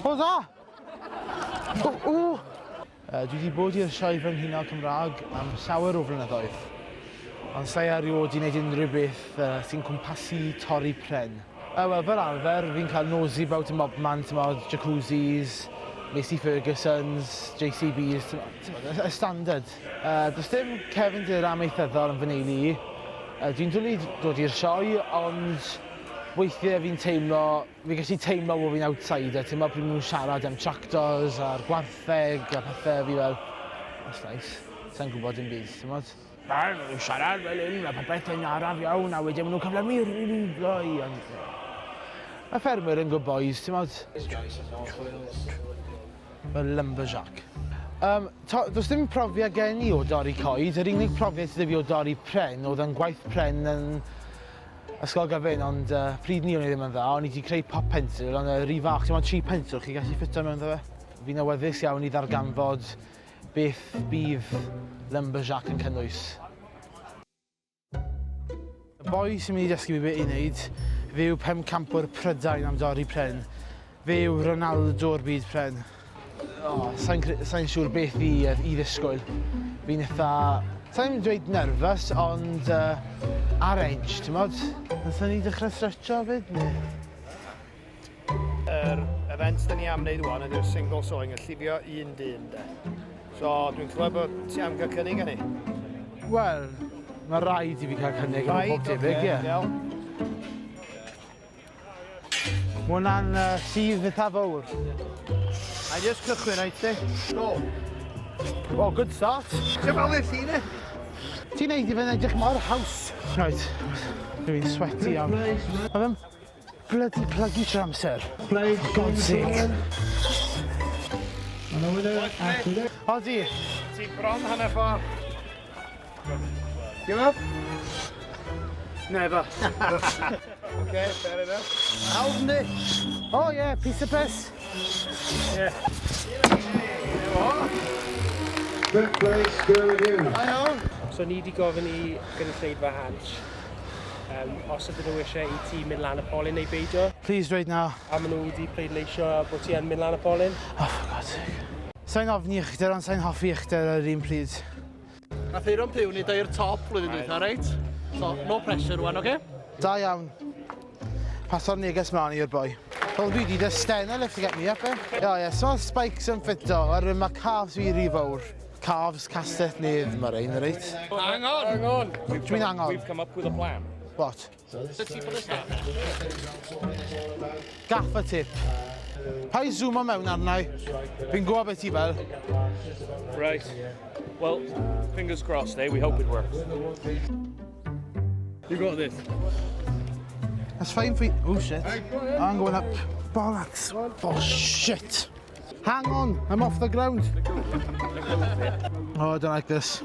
O dda! O, o! Dwi 'di bod i'r Sioe Frenhinol Cymraeg am llawer o flynyddoedd, ond sa i erioed 'di wneud unrhyw beth sy'n cwmpasu torri pren. Wel, fel arfer, fi'n cael nosy about ym mhobman, timod, jacuzzis, Macy Fergusons, JCBs, timod, y standard. Does dim cefndir amaethyddol yn fy nheulu i. Dwi'n dwli dod i'r sioe, ond weithiau fi'n teimlo Fi'n gallu teimlo bod fi'n outsider, timod, pryd maen nhw'n siarad am tractors a'r gwartheg a pethau, fi fel, that's nice, sa i'n gwybod dim byd, timod. Maen nhw'n siarad fel hyn, mae popeth yn araf iawn, a wedyn maen nhw'n cyflymu rili gloi, ond... Mae ffermwyr yn good boys, timod. Fel lumberjack. Um, to, does dim profiad gen i o dorri coed, yr unig profiad sydd 'da fi o dorri pren oedd yn gwaith pren yn Ysgol Gyfun, ond uh, pryd ni o'n i ddim yn dda, o'n i wedi creu pop pencil, ond uh, rhy fach, ti'n tri pencil, chi'n gallu ffito mewn fe. Fi'n awyddus iawn i ddarganfod beth bydd Lumberjack yn cynnwys. Y boi sy'n mynd i dysgu fi beth i wneud, fe yw pencampwr Prydain am dorri pren. Fe yw Ronaldo'r byd pren. O, sai'n sa siŵr beth i, i ddisgwyl. Fi'n eitha... Sai'n dweud nervous, ond uh, ar edge, ti'n modd? Nathon ni dechrau stretcho fyd, neu? Yr event da ni am wneud wan ydy'r single sawing, y llifio un dyn, de. So, dwi'n clywed bod ti am gael cynnig ani? Wel, mae rhaid i fi cael cynnig yn bob tebyg, ie. Iawn. Mae hwnna'n uh, sydd eitha fawr. I just cychwyn, reit ti? Go! Oh, good start. Ti'n fel i'r llun e? Ti'n neud i fe'n edrych mor haws. Right, dwi'n sweaty iawn. Mae fe'n bloody plygu trwy'r amser. For God's sake. Odi. Ti bron hanner ffordd. Give up? Never. okay, fair enough. Hawdd yndi? Oh yeah, piece of piss. Yeah. Fifth place, Gary Hughes. I know. So ni wedi gofyn i gynulleidfa Hansh um, os ydyn nhw eisiau i ti mynd lan y polyn neu beidio. Please dweud na. A maen nhw wedi pleidleisio bod ti yn mynd lan y polyn. Oh, for God's sake. Sa'n ofni uchder, ond sa'n hoffi uchder ar yr un pryd. Nath Eiron Pugh neud o i'r top blwyddyn dwytha, reit? So, no pressure rwan, oce? Da iawn. Paso'r neges mlaen i'r boi. Well, fi di the Stena lift to get me up, eh? Oh, yeah, so spikes yn ffito, oherwydd mae calves fi rhy fawr. Calves Castell Nedd, mae rhain, reit? Hang on! Hang on! Dwi'n angon. We've come up with a plan. What? Sut ti bod y staff? Gaffer tape. Paid zoomo mewn arna i. Fi'n gwybod beth ti fel. Right. Well, fingers crossed, eh? We hope it works. You got this. That's fine for you. Oh shit. I'm going up. Bollocks. Oh shit. Hang on, I'm off the ground. Oh, I don't like this.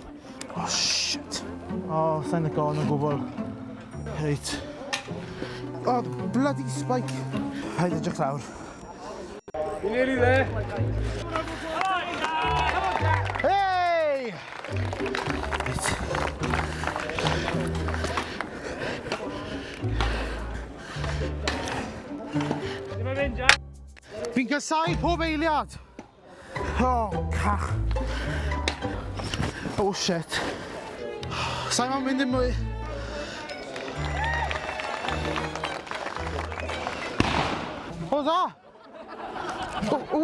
Oh, shit. Oh, sa'n licio hwn o gwbl. Reit. Oh, the bloody spike. Paid edrych lawr. You're nearly there. Hey! Reit. Dim yn mynd, Jack. Fi'n casau pob eiliad. Oh, cach. Oh, shit. Sa'n ma'n mynd yn mwy. O, dda! O, o!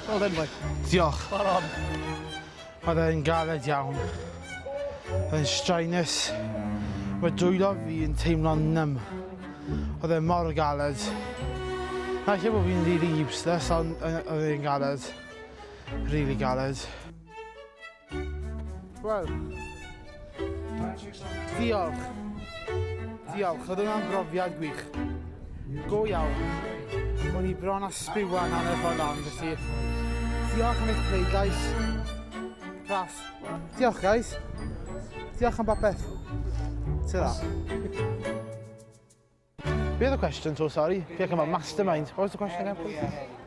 Well done, boy. Diolch. Spot on. Oedd e'n galed iawn. Oedd e'n straenus. Mae dwylo fi yn teimlo'n numb. Oedd e mor galed. Falle bod fi'n really useless, ond oedd e'n galed. Really galed. Wel, diolch. Diolch, oedd hwnna'n brofiad gwych. Go iawn. O'n i bron â sbiwan hanner ffordd lan, felly diolch am eich pleidlais. Class. Diolch, guys. Diolch am bopeth. Ta-ra. Be oedd y cwestiwn, so sorry? Fi ac yma mastermind. What was the question again, please?